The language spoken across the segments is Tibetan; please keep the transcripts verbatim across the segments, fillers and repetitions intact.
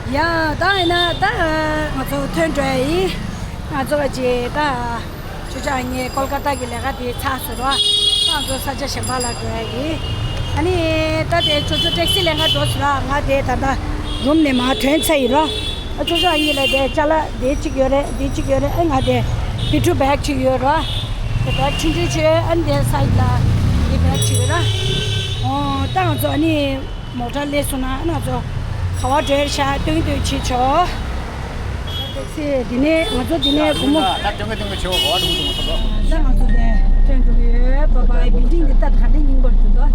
ཡ། ད་ཡིན་ན་ད་ང་ཚོ་ཐོན་འགྲོ་ཡ་ཡིན། ང་ཚོ་གཅིག་ད་ཅོ་ཅོ་ཨ་མྱེས་ཀོལ་ཀ་ཏ་གི་ལས་ཀ་དེ་ཚར་སོང་ར། ད་ང་ཚོ་ས་ཆ་གཞན་པ་ལ་འགྲོ་ཡ་ཡིན། ཨ་ནི་ད་དེ་ཅོ་ཅོ་ཊེག་སི་ལེན་ག་འགྲོ་སོང་ར། ང་དེ་ད་ལྟ་རུམ་ནས་མར་ཐོན་ཚར་ཡིན་ར། ཨ་ཅོ་ཅོ་ཨ་མྱེས་ལ་དེ་ཅ་ལག་དེ་གཅིག་ཡོད་རེད། དེ་གཅིག་ཡོད་རེད། ཨ་ང་དེ་བི་ཊུ་བེག་གཅིག་ཡོད་ར། དེ་བེག་ཆུང་ཆུང་ཅིག་ཡོད། ཨ་ནི་དེ་སའིཌ་ལ་དེ་བེག་གཅིག་ཡོད་ར། ཨོ་ད་ང་ཚོ་ཨ་ནི་མོ་ཊ་སླེབས་སོང་ན་ང་ཚོ་ག་པར་འགྲོ་ཡ་ཤག་སྟོན་སྟོན་བྱེད་ཆོག་ཊེག་སི་འདི་ནས་ང་ཚོ་འདི་ནས་སྒོར་མོ། ད་སྟོན་གི་སྟོན་གི་བྱེད་འོ་ག་པར་འགྲོ་གི་འདུག་མ་ཚོ། ད་ང་ཚོ་དེ་ཐོན་འགྲོ་གི་ཡོད། བ་བའི་བིལ་ཌིང་འདི་ད་ག་འདྲ་རྙིང་པར་འདུག་ད།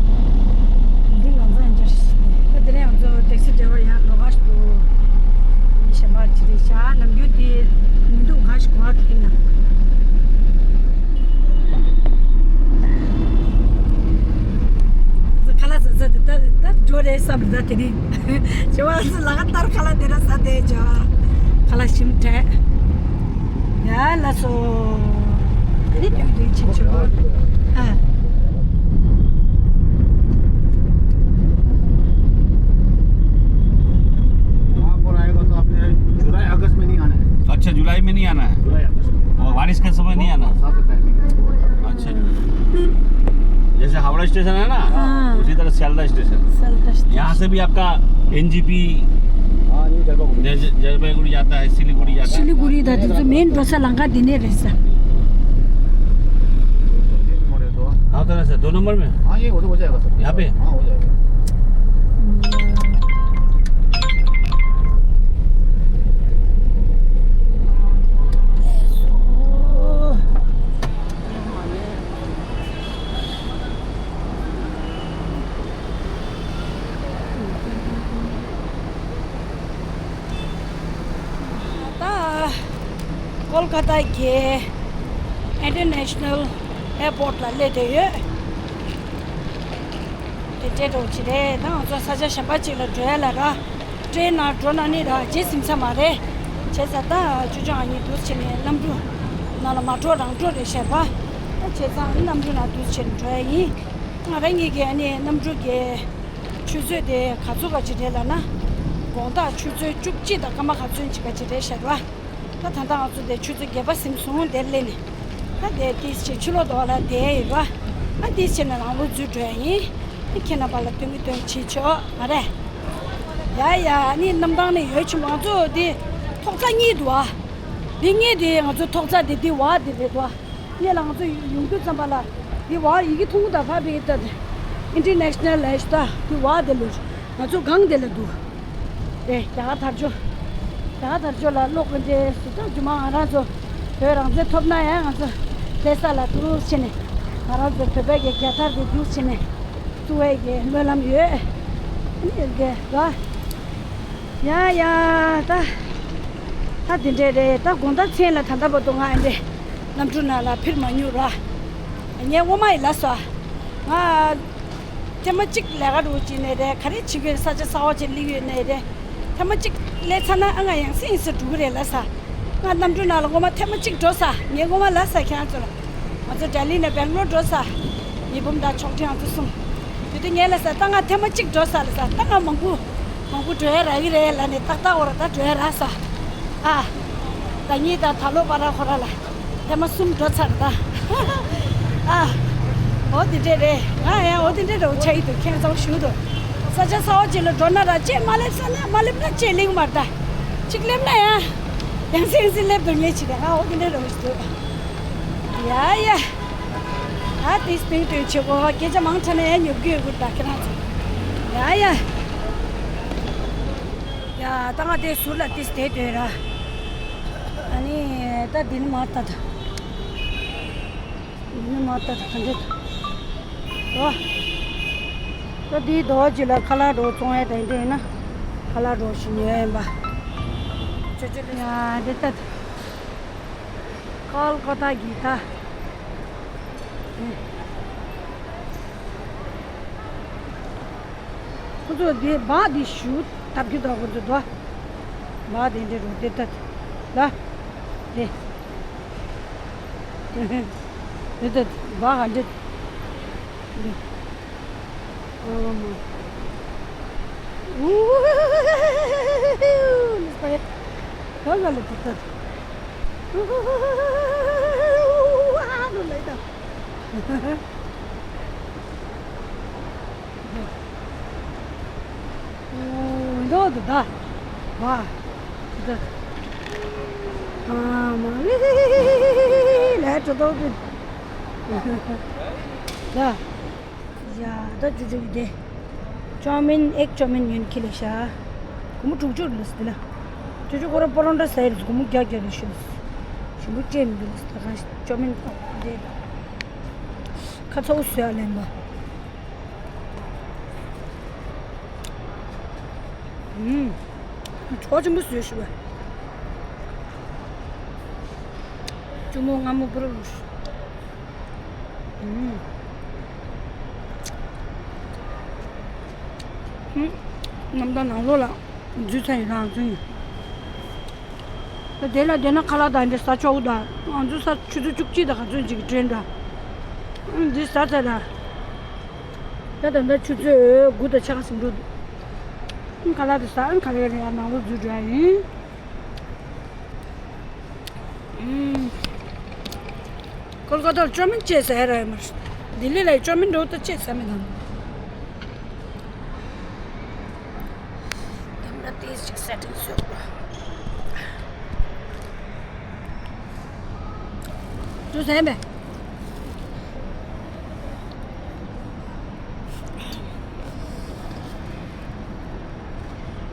འདི་ང་ཚོ་ཡང་འབྱོར་ཤི་ནས་ད་དེ་ནས་ང་ཚོ་ཊེག་སི་ཌ་རའི་ཝར་ཡང་ལོག་ག་ཞིག་འདུག་མི་གཞན་པ་ཅི་རེད་ཤག་ནམ་རྒྱུན་འདི་མི་འདུག་ག་ཞིག་གོ་བ་འགྲོ་གི་ན། ཁ་ལག་ཟ་ཟ་དེ་ད་ད་འགྲོ་རེད་བསམ་ད་དེ་རིང་བྱེ་བ་ལ་ལ་ག་ལྟར་ཁ་ལག་དེ་ར་ཟ་དེ་བྱ་བ་ཁ་ལག་ཞིམ་དྲགས། ཡ་ལ་སོ། དེ་ནི་དུས་དུས་ཕྱིན་ཆོག་ཨ། आपको रहेगा तो आपने जुलाई अगस्त में नहीं आना है। अच्छा, जुलाई में नहीं आना है। जुलाई अगस्त में। और बारिश का समय नहीं आना। साथ टाइमिंग है। अच्छा जी। जैसे हावड़ा स्टेशन है ना, हाँ। उसी तरह सियालदह स्टेशन। सियालदह स्टेशन। यहाँ से भी आपका एनजेपी हाँ, ये जलपाईगुड़ी। जल-, जलपाईगुड़ी जाता है, सिलीगुड़ी जाता है। सिलीगुड़ी था, तो मेन बस लंका देने रहे सर। हाँ, तो ना सर, दो नंबर में? हाँ, ये हो, हो जाएगा सर। यहाँ पे? हाँ, हो जाएगा। ད་ཀོལ་ཀ་ཏ་གི་ཨིན་ཊར་ནེ་ཤ་ནལ་ཨེར་པོར་ཊི་ལ་སླེབས་བསྡད་ཡོད། དེ་འདྲའི་འདྲ་བོ་ཅིག་རེད། ད་ང་ཚོ་ས་ཆ་གཞན་པ་ཅིག་ལ་འགྲོ་ཡ་ལ་ར། ཊེན་ནང་འགྲོ་ན་ནི་ར་རྗེས་ཟིན་ས་མ་རེད། བྱས་ཙང་ད་ཅོ་ཅོ་ཨ་མྱེས་འདུག་བྱས་ནས་གནམ་གྲུ་ནང་ལ་མ་འགྲོ་རང་འགྲོ་རེད་ཤག་པ། ད་བྱས་ཙང་གནམ་གྲུ་ནང་འདུག་བྱས་ནས་འགྲོ་ཡ་ཡིན། ང་རང་ཉིད་ཀྱི་ཨ་ནི་གནམ་གྲུ་གི་ཆུ་ཚོད་དེ་ག་ཚོད་ག་ཅིག་རེད་ལབ་ན། དགོང་དག་ཆུ་ཚོད་བཅུ་གཅིག་དང་སྐར་མ་ག་ཚོད་ཅིག་ག་ཅིག་རེད་ཤག་པ། ད་ད་ལྟ་ང་ཚོ་དེ་ཆུ་ཚོད་བརྒྱད་པ་ཟིན་སོང་། དེར་སླེབས་ནས་ད་དེ་ཏིས་ཆེ་ཆུ་ལོག་དོག་ལ་དེ་ཡོད་པ། ཨ་ཏིས་ཆེ་ནས་ནང་ལོགས་འཛུལ་འགྲོ་ཡ་ཡིན། ཨ་ཁྱེད་རྣམ་པ་ལ་སྟོན་གི་སྟོན་བྱེད་ཆོག་མ་རེད། ཡ་ཡ་ནི་གནམ་ཐང་ནས་ཡོད་ཆུ་ང་ཚོ་དེ་ཐོག་རྩེག་གཉིས་འདུག་ཨ། འདི་གཉིས་དེ་ང་ཚོ་ཐོག་རྩེག་དེ་དེ་བ་དེ་རེད་འདུག་ཨ། གཉིས་ལ་ང་ཚོ་ཡོང་དུས་ཙམ་པ་ལ་དེ་བ་ཡི་གེ་མཐོང་གི་ད་ཕ་བེ་ད་ཨིན་ཊར་ནེ་ཤ་ནལ་ལ་ཤི་ད་དེ་བ་དེ་ལོ་ང་ཚོ་སྒང་དེ་ལ་འདུག་དེ་རྒྱ་གར་དར་ལྕོག་རྒྱ་གར་དར་ལྕོག་ལ་ཀློག་གི་འདྲེ་སུ་དང་རྒྱུ་མ་ང་རང་ཚོ་བོད་རང་བཙན་ཐོབ་ན་ཡང་ང་ཚོ་བསྡད་ས་ལ་འདུག་བྱས་ནས་ང་རང་ཚོ་བོད་པའི་གི་རྒྱལ་དར་དེ་འདུག་བྱས་ནས་བཙུགས་པའི་གི་སྨོན་ལམ་ཡོད། ཨ་ནི་དེ་ག་ཡ་ཡ་ད་ད་དེ་འདྲས་རེད། ད་དགོང་དག་མཚན་ལ་ད་ལྟ་བར་དུ་ང་ཨ་འདྲས་གནམ་གྲུ་ནང་ལ་འཕུར་མ་མྱོང་ར། ངས་ངོ་མ་ཡི་ལ་སོ་ང་། ཐེངས་མ་གཅིག་ལས་ཀ་རུ་བྱས་ནས་རེད། ག་རེ་བྱེད་དགོས་ས་ཆ་གསར་པ་ཅིག་སླེབས་ཡོད་ནས་རེད། ཐེངས་མ་གཅིག་སླེབས་ཚར་ན་ཨ་ང་ཡང་སེ་ཡང་སེ་འགྲོ་གི་རེད་ལབ་ས། ང་གནམ་གྲུ་ནང་ལ་ངོ་མ་ཐེངས་མ་གཅིག་འགྲོ་ས། ངས་ངོ་མ་ལབ་ས་ཁྱེད་རང་ཚོ་ལ། ང་ཚོ་ལྡི་ལི་ནས་སྦེང་ལོར་འགྲོ་ས། ཡིན་བུམ་དང་ཆོག་ཁྲི་ང་ཚོ་གསུམ། དེ་དུས་ངས་ལབ་ས་ད་ང་ཐེངས་མ་གཅིག་འགྲོ་ས་ལབ་ས། ད་ང་མང་པོ་མང་པོ་འགྲོ་ཡ་རག་གི་རེད་ལབ་ནས་ཏག་ཏག་འོ་ར་ད་འགྲོ་ཡ་རག་ས། ཨ། ཟླ་ཉིན་དང་ད་ལོ་བར་ཁོ་ར་ལ། ཐེངས་མ་གསུམ་འགྲོ་ཚར་ད། ཨ། འོ་དེ་འདྲས་རེད། ང་ཡང་འོ་དེ་འདྲས་རེད་འོ་ཆ་ཡི་འདུག་ཁྱེད་ཚོ་ཞུ་འདུག་ས་ཆ་གསར་པ་ཅིག་ལ་འགྲོ་ན་ར་ཅེས་མ་སླེབས་ས་ན་མ་སླེབས་ན་ཅེས་སླེབས་མ་རེད་ད། གཅིག་སླེབས་ན་ཡང་། ཡང་སེ་ཡང་སེ་སླེབས་འགྲོ་ངེས་ཅིག་རེད། ང་འོ་དེ་འདྲས་རེད་འོ་ཞུ་འདུག་ཡ་ཡ། ཨ་ཏིས་སྟོན་སྟོན་བྱེད་གོ་སྐད་ཆ་མང་དྲགས་ན་ཡང་ཉོབ་གི་ཡོད་གི་རེད་ད་ཁྱེད་རང་ཚོ། ཡ་ཡ། ཡ་ད་ང་དེ་ཟུར་ལ་ཏིས་དེ་སྡོད་ར། ཨ་ནི་ད་འདི་ནི་མ་ལྟ་ད། འདི་ནི་མ་ལྟ་ད་ག་འདྲ་ད། ཨོ། ད་འདིའི་རྡོ་རྗེ་ལ་ཁ་ལག་རོ་བཙོང་ཡ་དེ་འདྲ་ཡིན་ན། ཁ་ལག་རོ་ཞིག་ཉོ་ཡིན་པ། ཅོ་ཅོ་ལ་ཡ་འདི་ལྟ་ད། ཀལ་ཀ་ཏ་གི་ད། ཁོ་ཚོ་དེ་སྦག་དེ་ཞུ་ཐབས་ཀྱི་དོག་ཁོ་ཚོ་དོ། སྦག་དེ་འདྲེ་རུ་དེ་ལྟ་ལ། དེ། དེ་ལྟ་སྦག་ག་འདྲེ། དེ། ཨོ་མ། ཨུ། ཨ་ལ་ལ་དེ་ལྟར། ཨ་ལོ་ལ་ད། འདོད་དུ་ད། ཝ། ད། ཨ་མ་ལི་ལ་ད་ད། ད། ཡ་ད་ཅུ་ཅུ་གི་དེ། ཅོ་མིན་ཨེག་ཅོ་མིན་ཡོན་ཁི་ལེ་ཤ། གོ་མོ་དྲུག་ཅུ་ལ་སི་དེ་ལ། ཅུ་ཅུ་ཁོ་རང་པོ་རོན་ཊ་ཟ་ཡི་ལ་སི་གོ་མོ་རྒྱག་རྒྱག་རེ་ཤི་ལ་སི། ཞིམ་པོ་ཅེ་མི་འདུག་ལ་སི་ད་གང་ཅོ་མིན་ཁོ་དེ་ལ། ཁ་ཚ་བོ་བཟོས་ཨ་ལེན་པ། ཨུམ། གྲོགས་ཆེན་པོ་བཟོས་ཤི་བ། ཅུ་མོ་ང་མོ་པུ་རུ། ཨུམ། ཨུམ། གནམ་ཐང་ནང་ལོགས་ལ་འཛུལ་ཚར་ཡོད་རང་ཚུན་ཡིན། ད་དེ་ལ་དེ་ན་ཁ་ལག་དང་འདྲ་ཟ་ཆོག་གི་ད། ང་ཚོ་ས་ཆུ་ཚོད་བཅུ་གཅིག་དང་ག་ཚོད་ཅིག་གི་ཊེན་འདྲ། ཨང་འདི་ཟ་ཚར་ད། ད་ད་ད་ཆུ་ཚོད་དགུ་དང་ཕྱེད་ཀ་ཟིན་འགྲོ་འདུག་ཨང་ཁ་ལག་དེ་ཟ་ཨང་ཁ་ལག་རེད་ཡ་ནང་ལོགས་འཛུལ་འགྲོ་ཡ་ཡིན། ཨང་། ཀོལ་ཀ་ཏར་ཅོ་མིན་ཅེ་ཟ་ཡ་ར་ཡོད་མ་རེད། ལྡི་ལི་ལ་ཅོ་མིན་འགྲོ་ད་ཅེ་ཟ་མི་དང་། དེ་འདྲ་ཏིས་ཅིག་སེ་ཊིང་བཟོས་པ། དུ་ཟན་པས།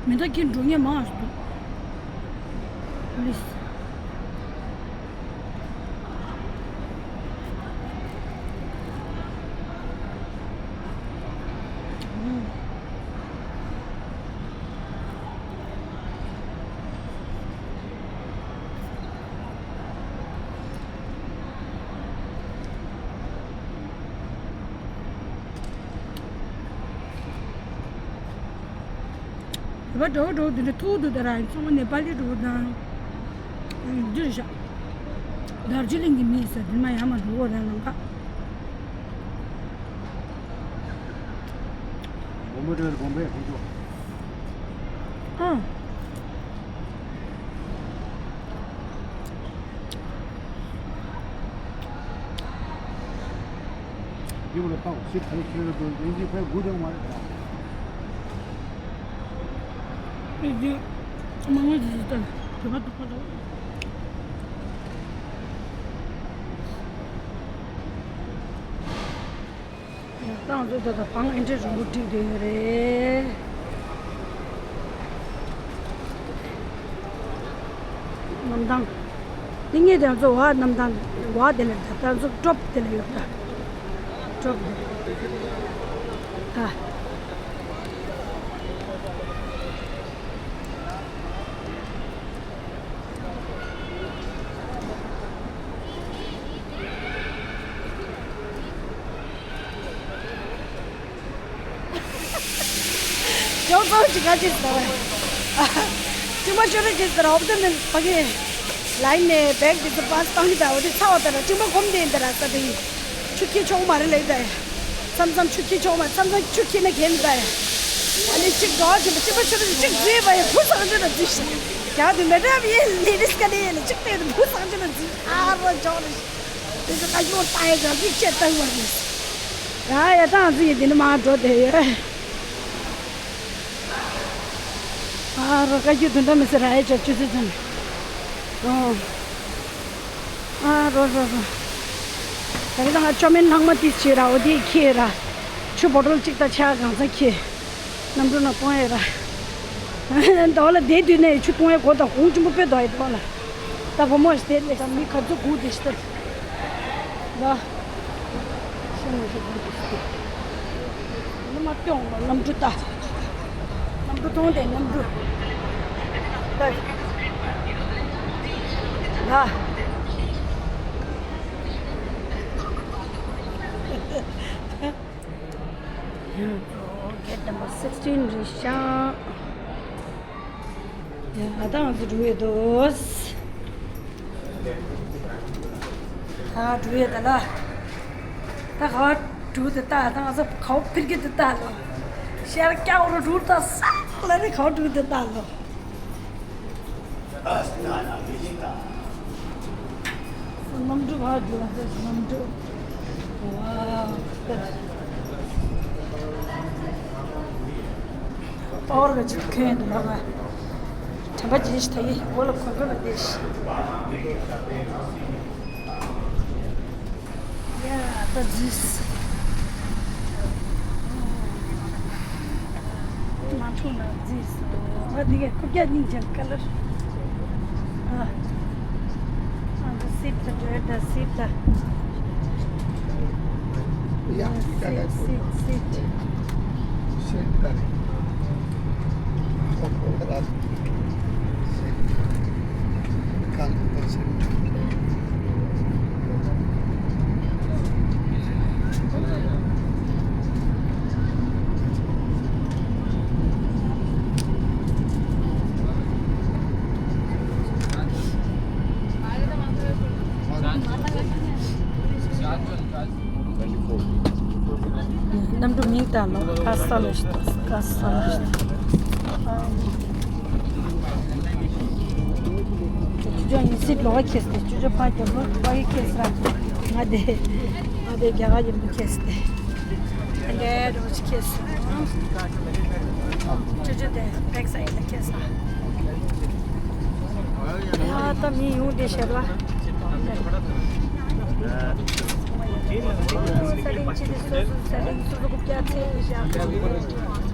མི་འདུག་ཁྱེད་འགྲོ་ངེས་མང་ང་ཞིག་འདུག་ལིས། བོད་པ་འགྲོ་འགྲོ་འདི་འདྲ་ཐུག་འདུག་ད་ར་ཚང་མ་ནེ་པ་ལི་འགྲོ་དང་། འདིར་བཞག་དར་ཇི་ལིང་གི་མི་ཟེར་འདི་མ་ཡར་མར་འགྲོ་གོ་ར་ལམ་ཁ། བོམ་བེ་བོམ་བེ་ཁོང་ཚོ། ཨ། འདི་བོ་ལ་ཏང་སི་ཕལ་ཆེར་དུ་ཡིན་གྱི་ཕལ་དགུ་དང་མ་རེད་ད། ཨེ་འདི་མང་བ་ཞིག་ལྟ་དེ་ག་དུ་ཁ་དུ། ཏང་ཚོ་ད་ལྟ་བང་ཨེ་འདྲས་རིང་པོ་བསྒྲིགས་བསྡད་ཡོད་རེད། གནམ་ཐང་། འདི་ངས་དེ་ཚོ་བ་གནམ་ཐང་བ་དེ་ལ་ད་ལྟ་ཚོ་ཀྲོབ་དེ་ལ་ཡོད་ད། ཀྲོབ་དེ། ད། ཅོག་ཙོག་ཅིག་ག་ཅིག་ཟེར་བ། ཅིག་མ་ཤོར་རེ་ཅིག་ཟེར་བ་ཨོབ་ཏེ་ནི་ཕ་གི་ལའིན་ནས་བེག་དེ་ཚོ་པཱས་བཏང་གི་ད་འོ་དེ་ཚ་བ་ད་ར་ཅིག་མ་གོམ་དེ་ཡིན་ད་ར་ས་དེ་ཡིན། ཆུ་ཁྱི་ཆོག་མ་རེད་ལེགས་ད་ཡ། མཚམས་མཚམས་ཆུ་ཁྱི་ཆོག་མ་མཚམས་མཚམས་ཆུ་ཁྱི་ན་གན་ད་ཡ། ཨ་ནི་ཅིག་འགྲོ་ཅིག་ཅིག་མ་ཤོར་རེ་ཅིག་ཟེར་བ་ཡ་བུ་སང་ཅི་ན་ཟིག་ཤ། རྒྱ་དུ་མེད་འདྲ་བའི་ལེ་ཌིས་ཀ་ནི་ཡ་ལ་ཅིག་ཏེ་བུ་སང་ཅི་ན་ཟིག་ཨ་རོ་ཅོག་རེ། དེ་ཚོ་ད་ཡོད་ད་ཡ་ཅག་གིས་ཆེ་ལྟ་བར་མི་སྲིད། ཡ་ཡ་ཏང་ཟིག་ཡིན་དེ་ནི་མ་འགྲོ་དེ་ཡོད། ཨ་རོ་བཀའ་བརྒྱུད་དོན་དག་མི་སྲིད་ར་ཡ་ཅག་ཆུ་ཚོད་ཙམ། ཨོ། ཨ་རོ་རོ་རོ། ད་རེས་ད་ང་ཅོ་མིན་ལྷག་མ་ཏིས་བྱེད་ར་འོ་དེ་ཁྱེད་ར། ཆུ་བོ་ཊལ་གཅིག་ད་ཆ་གང་ཚ་ཁྱེད། གནམ་གྲུ་ནང་གཏོང་ཡས་ར། ད་བ་ལ་བསྡད་དུས་ནས་ཆུ་གཏོང་ཡས་གོ་དང་གོང་ཆེན་པོ་དཔེ་དོ་ཡས་དོ་ལ། ད་བུ་མོ་ཞིག་དེ་ལས་ཀ་མི་ག་ཚོད་སྒུག་དེ་ཞིག་ལྟ། ལ། ཤེས་མ་ཤེས་སྒུག་དེ་ཞིག་ལྟ། ནི་མ་སྐྱོང་ལ་གནམ་གྲུ་ལྟ། གནམ་གྲུ་མཐོང་དེ་གནམ་གྲུ། ལྟ། ལ། Gate number sixteen རེད་ཤག་ཡ་ད་ང་ཚོ་འགྲོ་ཡོད་དོ། ད་འགྲོ་ཡོད་ད་ལ། ད་ག་བ་འགྲོ་དེ་ད་ད་ང་ཚོ་ག་བ་ཕིར་གི་དེ་ད་ལོ། ཤར་སྐྱ་བོ་རུ་འགྲོ་ད་ས་ལ་རེ་ག་བ་འགྲོ་དེ་ད་ལོ། གནམ་གྲུ་བར་འགྲོ་བ་ཟེར། གནམ་གྲུ། ཝའོ། པ་ཝར་ག་ཅིག་ཁེན་འདུག་ལ། དྲན་པ་ཇི་ཞིག་ད་ཡི་འོ་ལ་གོན་གོན་ལ་བསྡད་ཤི། ཡ་ད་ཇིས། མ་འཁྲུངས་ན་རྫིས། ང་འདི་ག་ཁུག་རྒྱ་སྙིང་རྗེ་ཀ་ལར། ཨ། ཨ་འདི་སིབ་ད་འགྲོ་ད་སིབ་ད། Yeah, you got that. Sit, sit, sit. Sit, buddy. Sit. Sit. གནམ་གྲུ་མིང་བཏགས་ལོ། ཀ་ས་ལོ་ཞིག་ཀ་ས་ལོ་ཞིག་ཅུ་ཅོ་ཡིན་སྲིད་ལོ་ཁེས་ཏེ། ཅུ་ཅོ་ཕ་རྒྱབ་ལོ་ཕ་ཡི་ཁེས་ར། ང་དེ། ང་དེ་རྒྱ་གར་ཡིན་པ་ཁེས་ཏེ། ཨ་འདྲེ་རོ་ཅི་ཁེས། ཅུ་ཅོ་དེ་བེག་སའིད་ལ་ཁེས་ས། ཡ་ད་མི་ཡོང་དེ་ཤར་བ།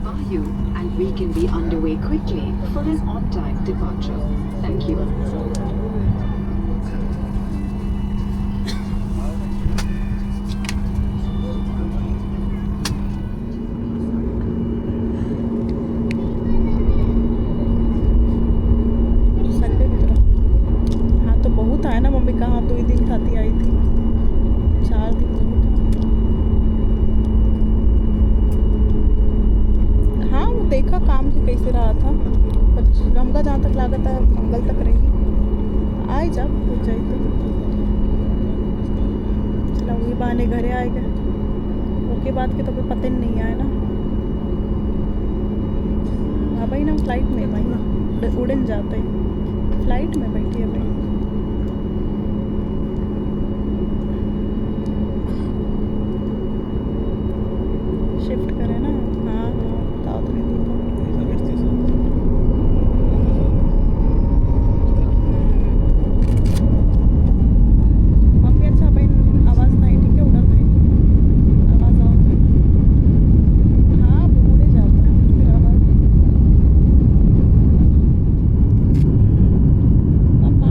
Are you, and we can be underway quickly for an on-time departure. Thank you. Sunday भी तो रहा। हाँ, तो बहुत है ना, मम्मी कहाँ दो ही दिन खाती आई थी, चार दिन बहुत है। हाँ, वो देखा काम की कैसे रहा था, पर हमका जहाँ तक लागत है मंगल तक रही। आई जा, हो जाए तो। चला, वही बहाने घरे आए गए। ओके, बात के तो कोई पता ही नहीं आया ना। हाँ भाई ना, फ्लाइट में भाई ना, उड़- उड़न जाते हैं। फ्लाइट में बैठी है भाई। शिफ्ट करें ना। हाँ, हाँ, बताओ तो नहीं तो। मम्मी, अच्छा भाई, आवाज़ नहीं ठीक है, उधर नहीं। आवाज़ आओ तो। हाँ, वो उड़े जाता है, फिर आवाज़ नहीं। पापा।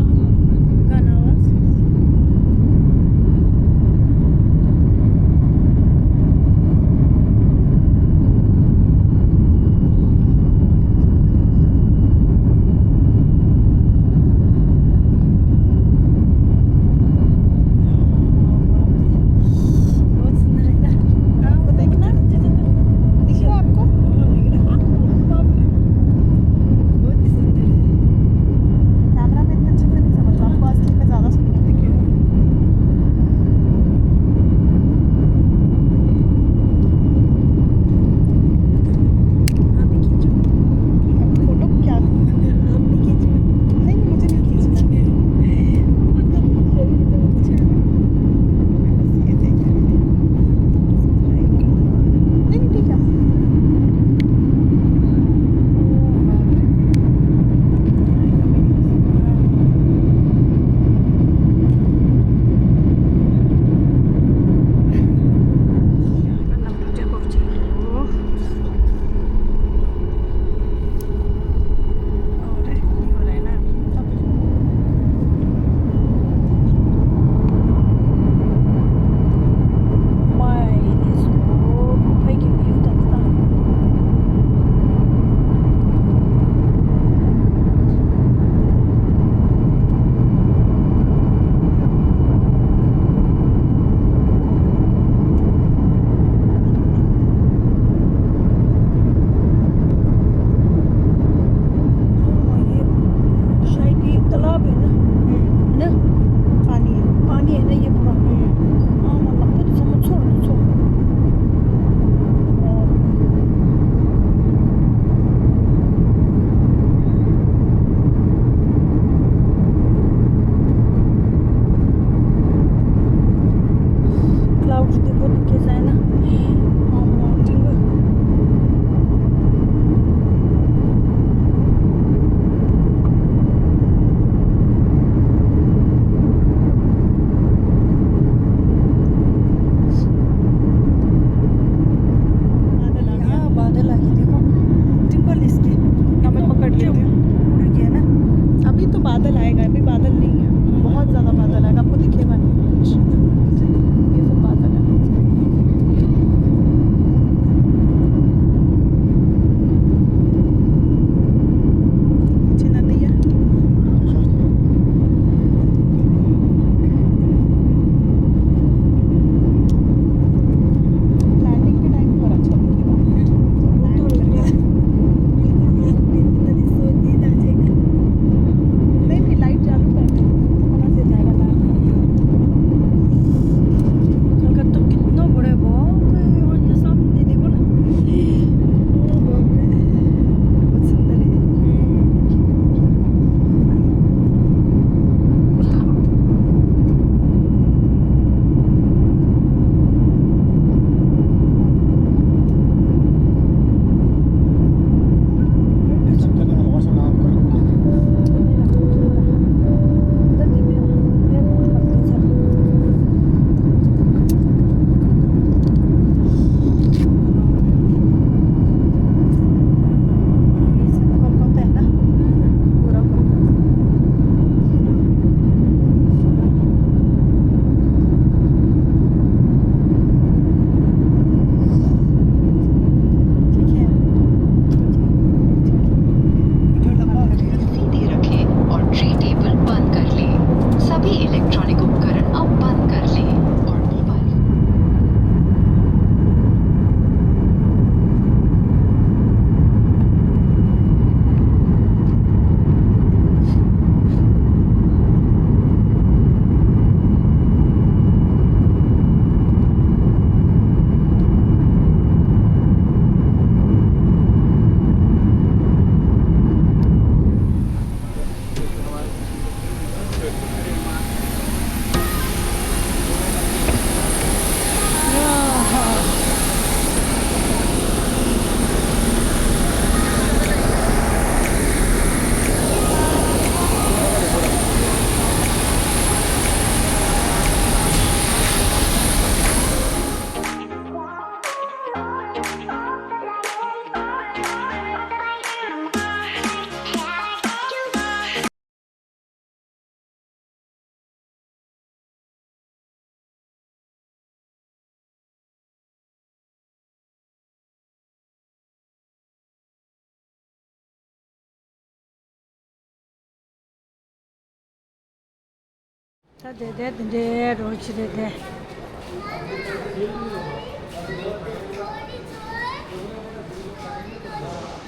ད་དེ་དེ་དེ་འདྲའི་རོ་ཆི་རེད་དེ།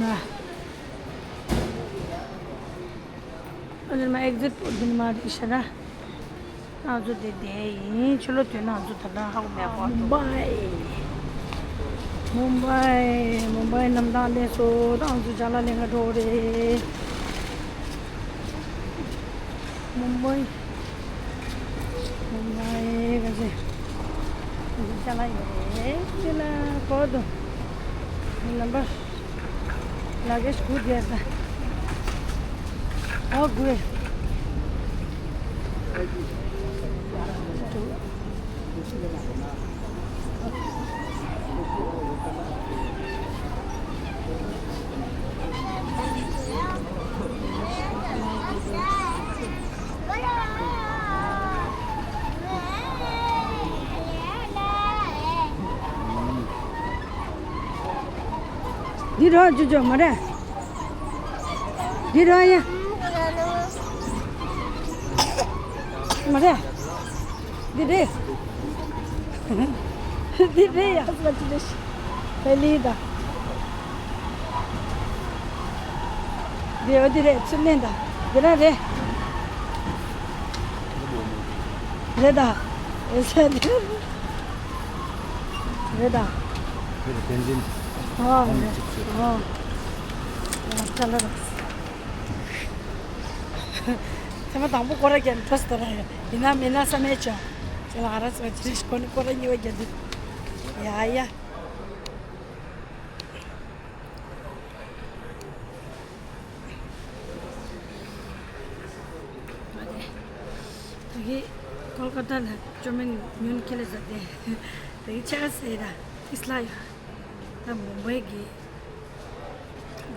ན། ཨ་ནི་མ་ཨེག་ཛིཊ་པོ་འདི་ནི་མ་རེད་ཤ་ར། ང་ཚོ་དེ་དེ་ཡིན། ཕྱི་ལོགས་ཐོན་ན་ང་ཚོ་ད་ལྟ་ཧ་གོ་མེད་པ། མུམ་བྷའི། མུམ་བྷའི། མུམ་བྷའི་གནམ་ཐང་སླེབས་སོང་། ད་ང་ཚོ་ཅ་ལག་ལེན་ག་འགྲོ་རེད། མུམ་བྷའི། མུམ་བྷའི་ག་ཚོད། ང་ཚོ་ཅ་ལག་ཡོད་རེད། ཅ་ལག་གོ་དུ། ནམ་པར། ལ་གེ་ཤི་གུ་དེ་ས། ཨོ་གུ། འདི་རོགས་ཅོ་ཅོ་མ་རེད། འདི་རོགས་ཡ། མ་རེད། འདི་རེད། འདི་རེད་ཡ། ཨ་ཙི་ལ་ཅི་རེད། བེ་ལི་ད། འདི་འོ་འདི་རེད། ཚུར་ལེན་ད། འདི་རང་རེད། རེད་ད། ཨེ་ས་འདི། རེད་ད། འདི་རེད། བསྟན་འཛིན། ཨོ་རེད། ཨོ། ཨོ་ཅ་ལག་རེད། ཚེ་མ་དང་པོ་སྐོར་ར་རྒྱག་འགྲོ་སྲིད་ད་ར། ཡིན་ན་མིན་ན་བསམ་ཡས་ཅོ། ཅི་ལ་ཨ་ར་ཚེ་མ་ཅི་རེད་ཤི་གོ་ནི་སྐོར་ར་གཉིས་པ་རྒྱག་འདུག་ཡ་ཡ། ད་གི་ཀོལ་ཀ་ཏ་ལ་ཅོ་མིན་ཉོན་ཁེ་ལེ་ཟ་དེ། ད་གི་ཆེ་ག་སེ་ར་ཏིས་ལ་ཡོད། ད་མུམ་བྷའི་གི་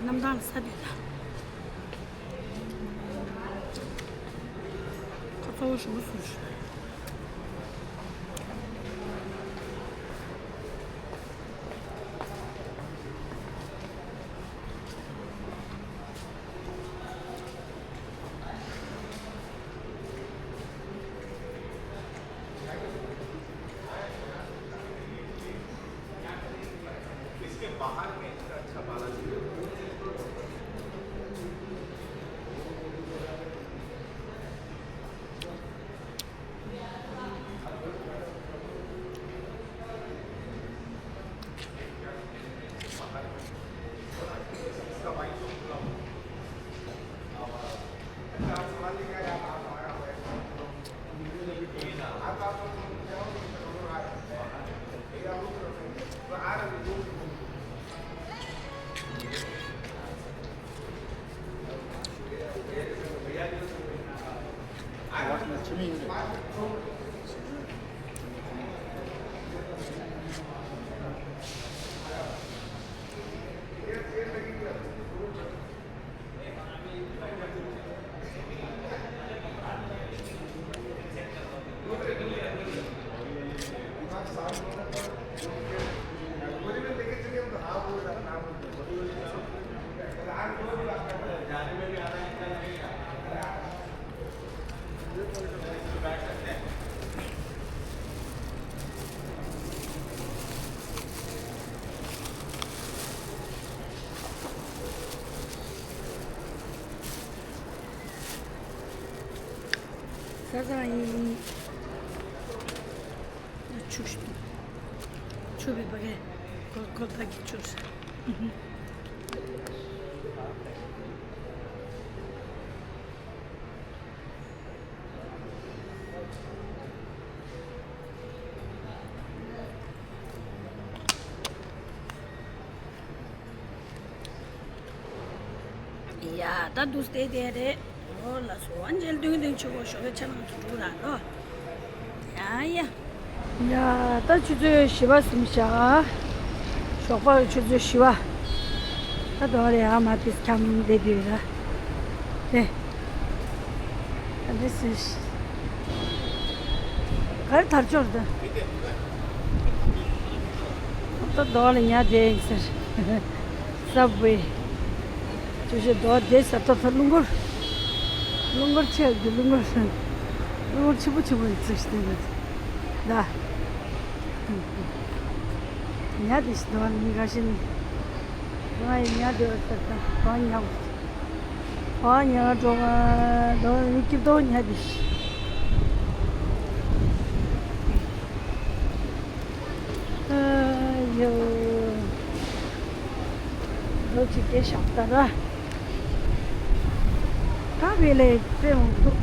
གནམ་ཐང་ལ་ས་དེ་ད། ཁ་ཚ་བོ་ཞུ་སུ་ཞུ། ས་ས་ཡིན། ཆུ་ཆུ་བི་བ་གེ་ཀོལ་ཀོལ་ཀ་ཏ་གི་ཆུ། ཡ་ད་འདུག་སྟེ་དེ་རེད། ཨོ་ལ་སོ་ཨན་ཇེལ་དུང་དུང་ཆུ་བོ་ཞོགས་ཀྱི་ཆ་ནང་དུ་འགྲོ་ར་ལོ། ཡ་ཡ། ཡ་ད་ཆུ་ཚོད་བཞི་པ་ཟིན་བཞག་ཞོགས་པ་ཆུ་ཚོད་བཞི་པ། ད་དོ་རེ་ཨ་མ་དེ་འཁྱམ་བསྡད་དུས་ར། དེ། ད་འདི་སུ། གར་དར་ཆོར་དུ། ད་རྡོ་ལ་ཉལ་བསྡད་ཡིན་ཟེར། སབ་ཝེ། ཅོ་ཅོ་རྡོ་བསྡད་ས་ཏོ་ཏོ་རླུང་འཁོར། རླུང་འཁོར་ཆེ་གི་རླུང་འཁོར། གློག་ཆེན་པོ་ཆེན་པོ་ཡིན་ཚུལ་ཞིག་བསྟན་པ་འདུག་ད་ཉལ་དེ་ཞིག་འདུག་ནི་ག་ཤེད་ནི། ང་ཡི་ཉལ་དེ་བ་ལྟར་ད་གང་ཉལ་བ། གང་ཉལ་འགྲོ་ག་འདུག་ནི་སྐྱིད་ཏོག་ཉལ་དེ་ཞིག་ཨ་ཡོ། འདུག་ཅིག་སྐད་ཤག་ད་ར། ད་བེ་ལེ་ཙེ་འོང་འདུག་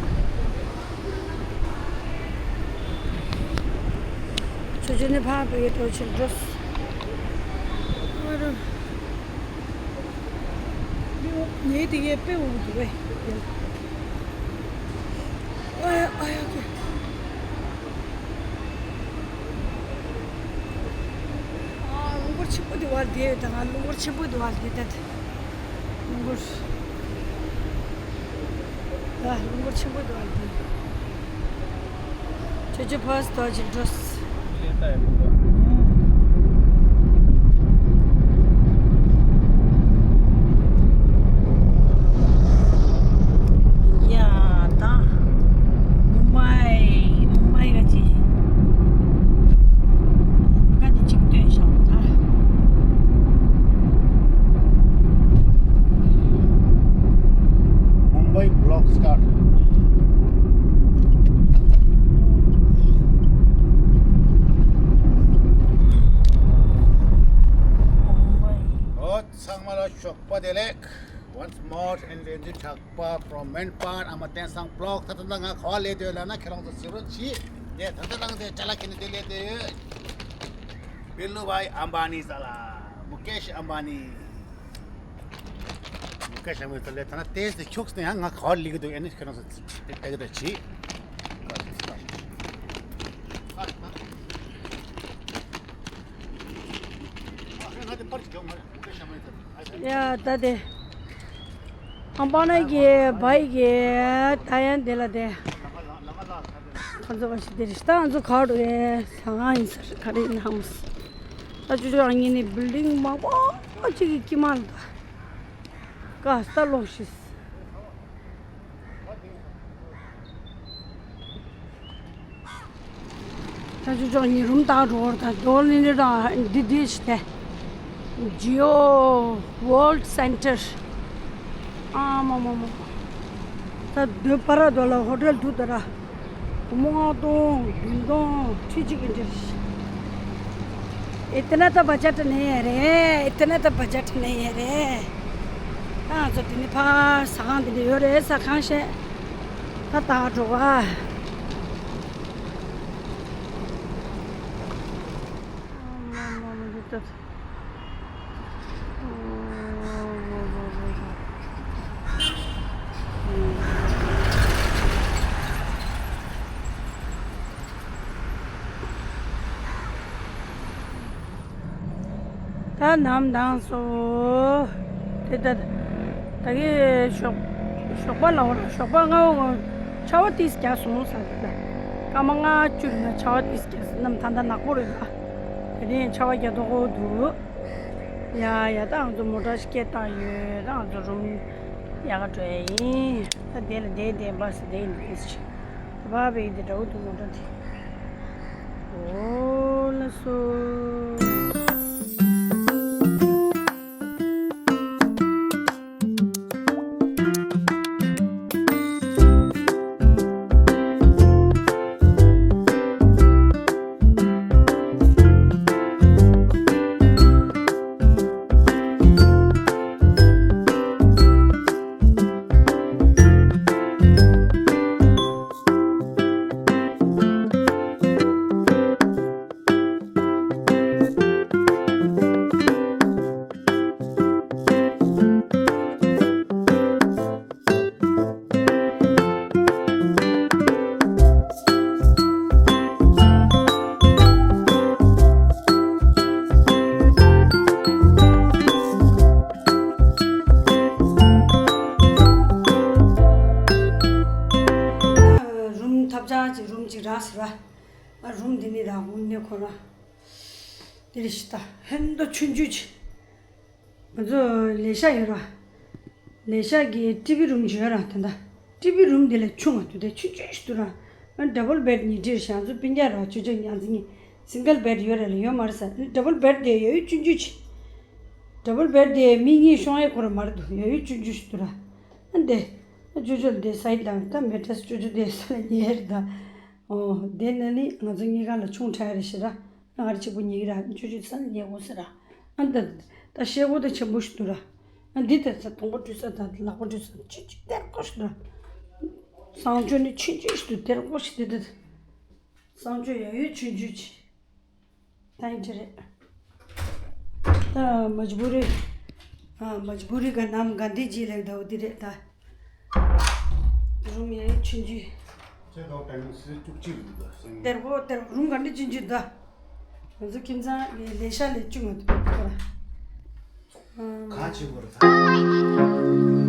ཆུ་ཆུ་ནི་ཕ་བེ་འགྲོ་ཆེན་འགྲོ། ངའི་དེ་གའི་དཔེ་འོང་འདུག་བས། ཨ་ཡ་ཨ་ཡ་ཀེ། ཨ་རླུང་འཁོར་ཆེན་པོ་དེ་བར་བསྡད་ཡོད་ད། ང་རླུང་འཁོར་ཆེན་པོ་དེ་བར་བསྡད་ད། རླུང་འཁོར། ད་རླུང་འཁོར་ཆེན་པོ་དེ་བར་བསྡད། ཁྱོད་ཀྱི་ཕར་སྟོར་གྱི་འགྲོ། ཡ་ད། མུམ་བྷའི་མུམ་བྷའི་ག་ཅི། ག་དེ་གཅིག་སྟོན་ཤག་ད། Mumbai vlog start. ཨོ་ཚང་མ་ལ་ཞོགས་པ་བདེ་ལེགས། Once more and ལས་འཛིན་གྲགས་པ་from Man Pan ཨ་མ་བསྟན་སང་vlog ད་ལྟ་ང་ག་བ་སླེབས་བསྡད་ཡོད་ལབ་ན་ཁྱེད་རང་ཚོ་གཟིགས་རོགས་གྱིས། དེ་ད་ལྟ་རང་དེ་ཅ་ལག་ཁྱེར་ནས་དེ་སླེབས་བསྡད་ཡོད། བི་ལུ་བྷའི་ཨམ་བྷ་ནི་ས་ལ། མུ་ཀེཤ་ཨམ་བྷ་ནི། མུ་ཀེཤ་ཨམ་བྷ་ནི་ས་ལ་ད་ན་ལྟས་ཏེ་ཁྱུགས་ནས་ཡང་ང་ག་བ་སླེབས་ཀྱི་འདུག་ཨེ་ནི་ཁྱེད་རང་ཚོ་ལྟ་གི་འདུག་གྱིས། ཡ་ད་དེ། ཨམ་བྷ་ནི་གི་བྷའི་གི་ད་ཡན་དེ་ལ་དེ། ཁོ་ཚོ་བ་ཞིག་དེ་རེད་ད། ང་ཚོ་ག་རུ་རེད། ཟ་ཁང་ཡིན་ས་རེད། ག་རེ་ཡིན་ཧ་མ་སི། ད་ཅུ་ཅུ་ཨ་ངེ་ནི་བིལ་ཌིང་མང་པོ་གཅིག་གི་དཀྱིལ་མ་ལ་ད། ཀ་སྟ་ལོག་ཤིས། ད་ཅུ་ཅོག་ཉི་རུམ་བཏགས་འགྲོ་བར་ད་རྡོ་ལི་ནི་ར་འདི་འདི་ཞིག་དེ། Jio World Center། ཨ་མ་མ་མ། ད་སྡོད་པ་ར་རྡོ་ལ་ཧོ་ཊེལ་དུ་ད་ར། སྒོར་མོ་ལྔ་སྟོང་བདུན་སྟོང་ཁྲི་གཅིག་གི་འདིར། इतना तो बजट नहीं है रे। इतना तो बजट नहीं है रे। ད་ང་ཚོ་དེ་ནི་ཕ་ཟ་ཁང་དེ་འདྲ་ཡོད་རེད། ཟ་ཁང་བཤད། ད་ད་འགྲོ་བ། ད་ནམ་དྭངས་སོ། དེ་ད་ད་གི་ཞོགས་ཞོགས་པ་ལ་འོ་ཞོགས་པ་སྔ་བོ་ཆར་པ་ཏིས་རྒྱག་སོང་ས་དེ་ད་སྐར་མ་ལྔ་བཅུ་རིང་ལ་ཆར་པ་ཏིས་རྒྱག་ནམ་ད་ད་ནག་པོ་རེད་ད། དེ་རིང་ཆར་པ་རྒྱག་མདོག་ཁོ་འདུག་ཡ་ཡ་ད་ང་ཚོ་མོ་ཊ་ཞིག་སྐད་བཏང་ཡོད། ད་ང་ཚོ་རུམ་ཡག་ག་འགྲོ་ཡ་ཡིན། ད་དེ་ལ་བསྡད་བསྡད་བྷ་སི་བསྡད་ཡིན་དེ་ཅི། བ་བའི་དེ་འདྲ་བོ་འདུག་མོ་ཊ་དེ། ཨོ་ལ་སོ། རུམ་ཐབས་ཆག་ཅིག་རུམ་ཅིག་རག་ཟེར་བ། ཨ་རུམ་འདི་ནི་རག་དགོས་ནས་ཁོ་ར། དེ་རེད་ཤི་ད་ཧན་ཏོ་ཆུང་ཆུང་ཅིག་ང་ཚོ་ལས་ཤག་ཡོད་ར། ལས་ཤག་གི་ཊི་ཝི་རུམ་ཅིག་ཡོད་ར། ད་ལྟ་ཊི་ཝི་རུམ་འདི་ལས་ཆུང་བ་འདུག་དེ་ཆུང་ཆུང་ཞིག་འདུག་ར། ཨ་ཌབ་བལ་བེཌ་ཉིས་ཁྲི་རེད་ཤག་ང་ཚོ་སྤུན་ཀྱག་ར་ཅོ་ཅོ་ཉག་ཚི་གཉིས་སིང་གལ་བེཌ་ཡོད་རེད་ལ་ཡོད་མ་རེད་ཟེར། ཌབ་བལ་བེཌ་དེ་ཡོད་ཡོད་ཆུང་ཆུང་ཅིག་ཌབ་བལ་བེཌ་དེ་མི་གཉིས་ཤོང་ཡས་ཁོ་ར་མ་རེད་འདུག་ཡོད་ཡོད་ཆུང་ཆུང་ཞིག་འདུག་ར། ཨ་འདི་ཨ་ཅོ་ཅོ་འདི་སའིཌ་དང་ད་མེ་ཊྲེས་ཅོ་ཅོ་དེ་ས་ལ་ཉལ་རེད་ད། ཨོ་དེ་ནི་ནི་ང་ཚོ་གཉིས་ཀ་ལ་ཆུང་དྲགས་རེད་ཤག་ར། ང་ར་གཅིག་པུ་ཉལ་གི་ར་ཅོ་ཅོ་ས་ལ་ཉལ་དགོས་ཟེར་ར། ཨ་ད་ད་ཤེལ་སྒོ་དེ་ཆེན་པོ་ཞིག་འདུག་ར། ཨ་འདི་ལྟར་ས་དང་པོ་བྲུས་ས་དང་ལག་པ་བྲུས་ས་ཆུང་ཆུང་སྟེར་ཀོ་ཞིག་འདུག་ར། གསང་སྤྱོད་ནི་ཆུང་ཆུང་ཞིག་འདུག་སྟེར་ཀོ་ཞིག་འདི་ལྟར། གསང་སྤྱོད་ཡ་ཡོད་ཆུང་ཆུང་ཅིག་ད་ཡིན་གྱི་རེད། ད་མཇ་བུ་རི། ཨ་མཇ་བུ་རི་ག་ནམ་ག་འདི་ཅི་ལེགས་ད་འོ་འདི་རེད་ད། རུམ་ཡ་ཡོད་ཆུང་ཆུང་། ཁྱེད་ལོག་ཊའིམ་སི་བཅུ་གཅིག་རེད་ད་སང་ཉིན། སྟེར་ཀོ་སྟེར་ཀོ་རུམ་ག་འདི་ཆུང་ཆུང་ད། ང་ཚོ་ཁྱིམ་ཚང་ལས་ལས་ཤག་ལས་བཅུ་ང་ཚོ་ཕེབས་ཀོ་ར། ཨ་ག་ཅི་བོར་ད།